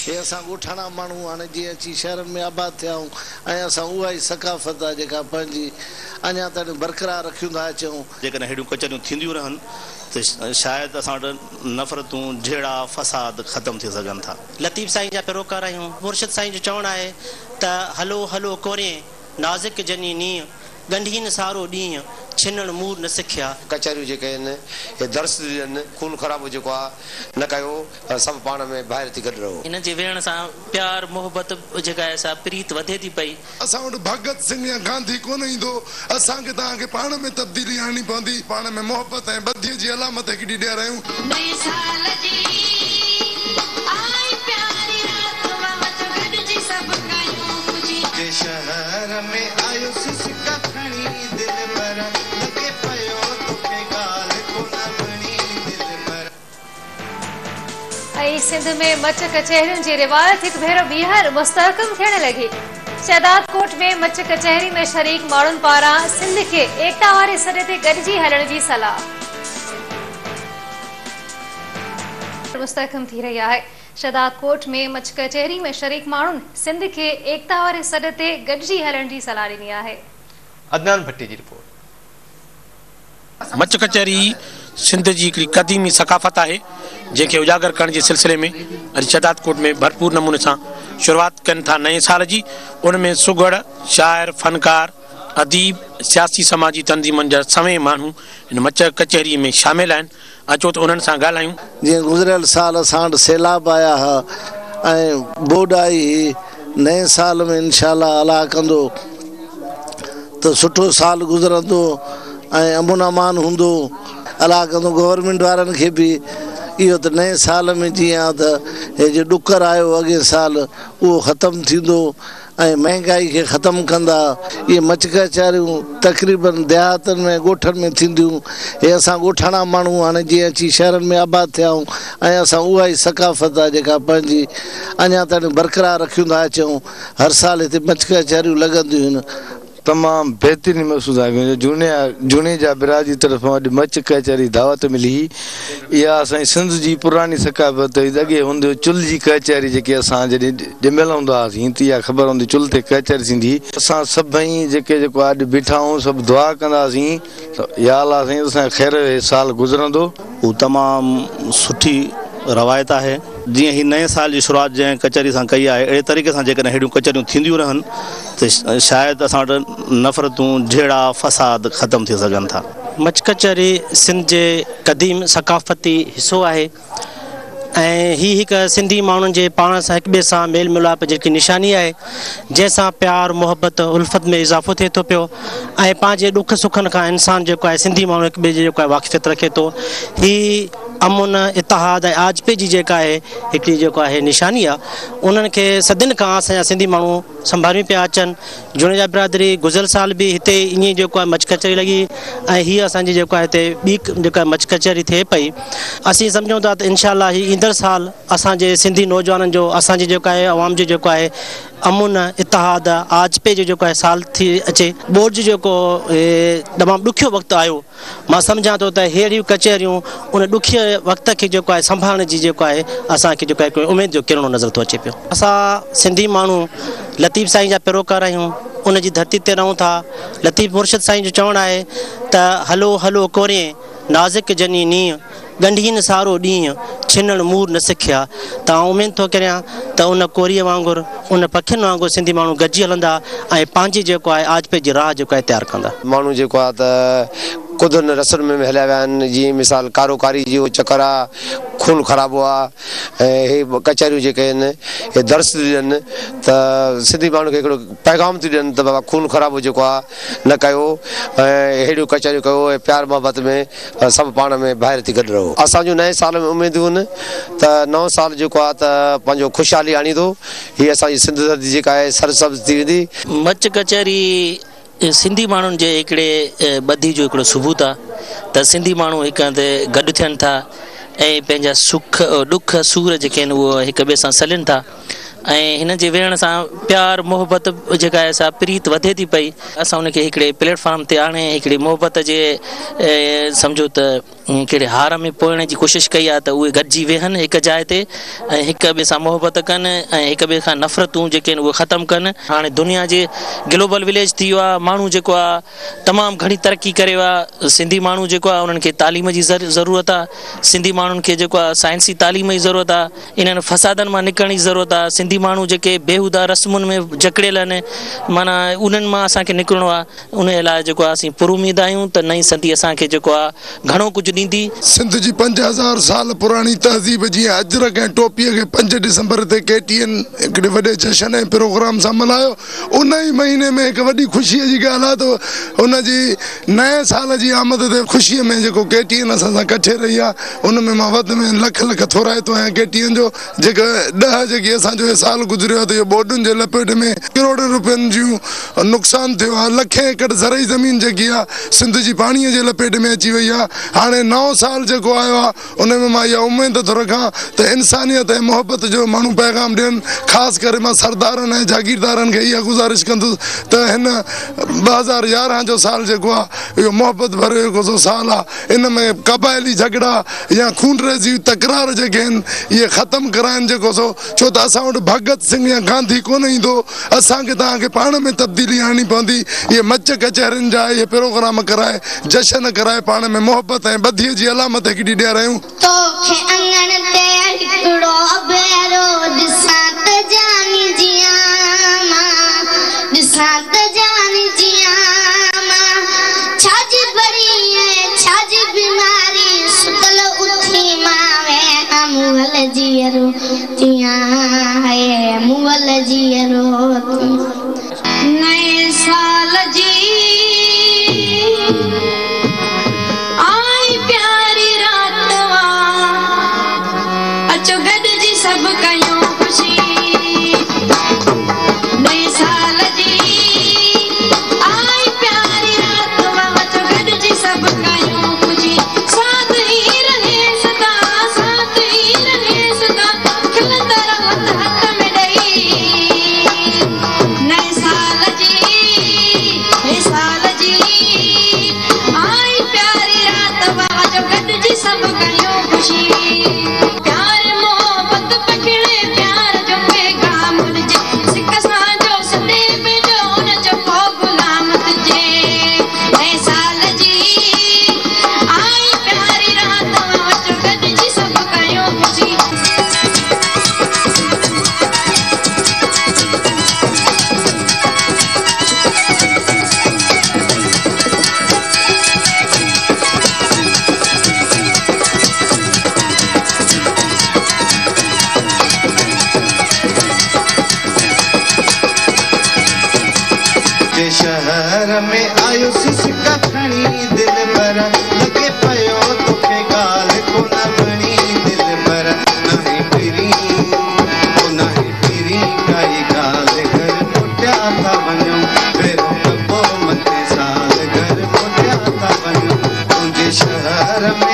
هي اسان ڳوٺاڻا ماڻهو هاڻي جيئن اچي شهرن ۾ آباد ٿيا آهيون ۽ اسان اها ئي ثقافت آهي جيڪا پنهنجي اڃا تائين برقرار رکيون ٿا اچون. جيڪڏهن اهڙيون ڪچهريون ٿينديون رهن ته شايد اسان وٽ نفرتون، جهيڙا، فساد ختم ٿي سگهن ٿا. لطيف سائين جا پيروڪار آهيون. مرشد سائين جو چوڻ آهي ته هلو هلو ڪورين، نازڪ جني نينهن، ڳنڍين سارو ڏينهن، ڇنڻ مور نه سکيا. ڪچهريون جيڪي آهن اهي درس ٿيون ڏين، خون خرابو جيڪو آهي نه ڪيو، سڀ پاڻ ۾ ڀائر ٿي گڏ رهو. هنن جي ويهڻ سان پيار محبت جيڪا آهي سا پريت وڌي ٿي پئي. اسان وٽ ڀڳت سنگهه يا گانڌي ڪونه ايندو، اسان کي توهان کي پاڻ ۾ تبديلي آڻڻي پوندي، پاڻ ۾ محبت ۽ ٻڌيء جي علامت هڪڙي ڏيارايون. نئين سال جي آئي پياري رات اچو گڏجي سڀ ڪيون خوشي. جي شهر ۾ آيس سڪ کڻي دلبر لڳي پيو توکي ڳالهه ڪونه وڻي دلبر. ۽ سنڌ ۾ مچ ڪچهرين جي روايت هڪ ڀيرو ٻيهر مستحڪم ٿيڻ لڳي. شهدادڪوٽ ۾ مچ ڪچهري ۾ شريڪ ماڻهن پاران سنڌ کي ايڪتا واري سڏ تي گڏجي هلڻ جي صلاح. مستحڪم ٿي رهي آهي. شهدادڪوٽ ۾ مچ ڪچهري ۾ شريڪ ماڻهن سنڌ کي ايڪتا واري سڏ تي گڏجي هلڻ جي صلاح ڏني آهي. عدنان ڀٽي جي رپورٽ. مچ ڪچهري سنڌ جي هڪڙي قديمي ثقافت آهي، جنهن کي اجاگر ڪرڻ جي سلسلي ۾ اڄ شهدادڪوٽ ۾ ڀرپور نموني سان شروعات ڪن ٿا نئين سال جي، ان ۾ سگهڙ، شاعر، فنڪار، اديب، سياسي سماجي تنظيمن جا سوين ماڻهو هن مچ ڪچهري ۾ شامل آهن، اچو ته انهن سان ڳالهايون. جيئن گذريل سال اسان وٽ سيلاب آيا ها ۽ ٻوڏ آئي هئي، نئين سال ۾ انشاء الله الله ڪندو ته سٺو سال گذرندو ۽ امن امان هوندو، الله ڪندو گورنمينٽ وارن کي به اهو ته نئين سال ۾ جيئن آ ته هي جو ڏڪر آيو اڳئين سال اهو ختم ٿيندو ۽ مهنگائي کي ختم ڪندا. اهي مچ ڪچهريون تقريبن ديهاتن ۾ ڳوٺن ۾ ٿينديون. هي اسان ڳوٺاڻا ماڻهو هاڻي جيئن اچي شهرن ۾ آباد ٿيا آهيون ۽ اسان اها ئي ثقافت آهي جيڪا پنهنجي اڃا تائين برقرار رکيون ٿا اچون. هر سال هتي مچ ڪچهريون لڳنديون آهن. تمام بهترين محسوس آهي جو جوڻيجا برادري طرفان اڄ مچ ڪچهري دعوت ملي اها اسان جي سنڌ جي پراڻي ثقافت هئي ته اڳي هوندي هئي چلهه جي ڪچهري جيڪي اسان جڏهن ڄميل هوندا هئاسين ته اها خبر هوندي چلهه تي ڪچهري ٿيندي هئي اسان سڀئي جيڪي جيڪو اڄ بيٺا آهيون سڀ دعا ڪنداسين ته يا الله سائين اسان کي خير جو هي سال گذرندو. هو تمام سٺي روايت آهي. جيئن هي نئين سال جي شروعات جنهن ڪچهري سان ڪئي آهي اهڙي طريقي سان جيڪڏهن اهڙيون ڪچهريون ٿينديون رهن ته شايد اسان وٽ نفرتون، جهيڙا، فساد ختم ٿي سگهن ٿا. مچ ڪچهري سنڌ جي قديم ثقافتي حصو آهي ۽ هي هڪ سنڌي ماڻهن جي پاڻ سان هڪ ٻئي سان ميل ميلاپ جي هڪ نشاني آهي جنهن سان پيار محبت الفت ۾ اضافو ٿئي ٿو پيو ۽ پنهنجي ڏک سکن کان انسان جيڪو آهي سنڌي ماڻهو هڪ ٻئي جي جيڪو آهي واقفيت رکي ٿو هي امن اتحاد ۽ آجپي جي جيڪا آهي هڪڙي جيڪو آهي نشاني آهي انهن کي صدين کان اسان جا سنڌي ماڻهو سنڀاليون پيا اچن جوڻيجا برادري گذريل سال به هتي ائين ئي جيڪو آهي مچ ڪچهري لڳي ۽ هي اسان جي جيڪو آهي هتي ٻي جيڪا مچ ڪچهري ٿئي پئي اسين سمجهون ٿا ته انشاء الله هي ايندڙ سال اسان جي سنڌي نوجوانن جو اسان جي جيڪو آهي عوام جو جيڪو آهي امن اتحاد آجپي جو جيڪو آهي سال ٿي اچي ٻوڏ جو جيڪو تمام ڏکيو وقت آيو مان سمجهان ٿو ته ههڙيون ڪچهريون ان ڏکئي وقت کي جيڪو آهي سنڀالڻ جي جيڪو آهي اسان کي جيڪو آهي هڪ اميد جو ڪرڻو نظر ٿو اچي پيو. اسان سنڌي ماڻهو لطيف سائين جا پيروڪار آهيون ان جي ڌرتي تي رهون ٿا لطيف مرشد سائين جو چوڻ آهي ته هلو هلو ڪورين نازڪ جني نينهن ڳنڍين سارو ڏينهن ڇنڻ مور نه سکيا ته آئون اميد ٿو ڪريان ته ان ڪوريء وانگر ان پکين وانگر سنڌي ماڻهو گڏجي هلندا ۽ پنهنجي جيڪو آهي آجپي جي راهه جيڪو آهي تيار ڪندا. ماڻهو جيڪو آهي ته ڪڌن رسن ۾ هليا ويا آهن جيئن مثال ڪارو ڪاري جو چڪر آ خون خرابو آ ۽ هي ڪچهريون جيڪي آهن هي درس ٿيون ڏين ته سنڌي ماڻهن کي هڪڙو پيغام ٿيون ڏين ته بابا خون خرابو جيڪو آ نه ڪيو ۽ اهڙيون ڪچهريون ڪيو ۽ پيار محبت ۾ سڀ پاڻ ۾ ڀائر ٿي گڏ رهو. اسان جون نئين سال ۾ اميدون آهن ته نئون سال جيڪو آهي ته پنهنجو خوشحالي آڻيندو. هي اسان جي سنڌ ڌرتي جيڪا آهي سرسبز ٿي ويندي. مچ ڪچهري سنڌي ماڻهن جي هڪڙي ٻڌي جو هڪڙو ثبوت آ ته سنڌي ماڻهو هڪ هنڌ گڏ ٿين ٿا ۽ پنهنجا سک ڏک سور جيڪي آهن اهو هڪ ٻئي سان سلين ٿا. ۽ هنن جي ويهڻ سان پيار محبت جيڪا آهي سا پريت وڌي ٿي پئي. اسان ان کي هڪڙي پليٽ فارم تي آڻي هڪڙي محبت جي سمجهو ته هڪڙي هار ۾ پوئڻ جي ڪوشش ڪئي آهي ته اهي گڏجي ويهن هڪ جاء تي ۽ هڪ ٻئي سان محبت ڪن ۽ هڪ ٻئي کان نفرتون جيڪي آهن اهي ختم ڪن. هاڻي دنيا جي گلوبل وليج ٿي ويو آهي ماڻهو جيڪو آهي تمام گهڻي ترقي ڪري ويو آهي سنڌي ماڻهو جيڪو آهي انهن کي تعليم جي ضرورت آهي سنڌي ماڻهن کي جيڪو آهي سائنسي تعليم جي ضرورت آهي انهن فسادن مان نڪرڻ جي ضرورت آهي سنڌي ماڻهو جيڪي بيهوده رسمن ۾ جڪڙيل آهن معنيٰ انهن مان اسان کي نڪرڻو آهي انهيء لاء جيڪو آهي اسين پراميد آهيون ته نئين صدي اسان کي جيڪو آهي گهڻو ڪجهه ڏيندي. سنڌ جي 5000 سال پراڻي تهذيب جيئن اجرڪ ۽ ٽوپيء کي 5 ڊسمبر تي ڪي ٽي اين هڪڙي وڏي جشن ۽ پروگرام سان ملهايو. ان ئي مهيني ۾ هڪ وڏي خوشيء جي ڳالهه آهي ته ان جي نئين سال جي آمد تي خوشيء ۾ جيڪو ڪي ٽي اين اسان سان ڪٺي رهي آهي ان ۾ مان وڌ ۾ لک لک ٿورائتو آهيان ڪي ٽي اين جو. جيڪا 10 جيڪي اسان جو هي سال گذريو آهي ته اهو ٻوڏن جي لپيٽ ۾ ڪروڙين روپين جون نقصان ٿيو آهي لکين ايڪڙ زرعي زمين جيڪي آهي سنڌ جي پاڻي جي لپيٽ ۾ اچي وئي آهي هاڻي نئون سال جيڪو آيو آهي ان ۾ مان اها اميد ٿو رکان ته انسانيت ۽ محبت جو ماڻهو پيغام ڏين خاص ڪري مان سردارن ۽ جاگيردارن کي اها گذارش ڪندس ته هن 2011 جو سال جيڪو آهي اهو محبت ڀريو هڪ سو سال آهي ان ۾ قبائلي جهڳڙا يا خونريزي تڪرار جيڪي آهن اهي ختم ڪرائن جيڪو سو ڇو ته اسان وٽ ڀڳت سنگهه يا گانڌي ڪونه ايندو اسان کي توهان کي پاڻ ۾ تبديلي آڻڻي پوندي اهي مچ ڪچهرين جا اهي پروگرام ڪرائي جشن ڪرائي پاڻ ۾ محبت ۽ ٻڌيء جي علامت هڪڙي ڏياريون. توکي اڱڻ تي هڪڙو ڀيرو ڏسان ته جاني جيان مان ڏسان ته جاني جيان مان ڇا جي بري ۽ ڇا جي بيماري ستل اٿي مان ويهان مئل جيئرو ٿيان هاء مئل جيئرو ٿيان. نئين سال جي آئي پياري رات آ اچو گڏجي سڀ ڪيون خوشي نئين سال جي آئي پياري رات آ اچو گڏجي سڀ ڪيون خوشي ساٿ ئي رهي سدا ساٿ ئي رهي سدا کلندا رهو هٿ هٿ ۾ ڏئي نئين سال جي نئين سال جي آئي پياري رات آ اچو گڏجي سڀ ڪيون خوشي پيار محبت پکيڙي پيار جو پيغام ڏجي سڪ سان جو سڏي پنهنجو ان جو ڪو غلام ٿجي نئين سال جي آئي پياري رات آ اچو گڏجي سڀ ڪيون خوشي. جي شهر ۾ آيس سڪ کڻي دلبر لڳي پيو توکي ڳالهه ڪونه وڻي دلبر ناهي پرين او ناهي پرين ڪائي ڳالهه گهر موٽيا ٿا وڃون ڀيرو ڪبو مٿي سال گهر موٽيا ٿا وڃون تنهنجي شهر ۾.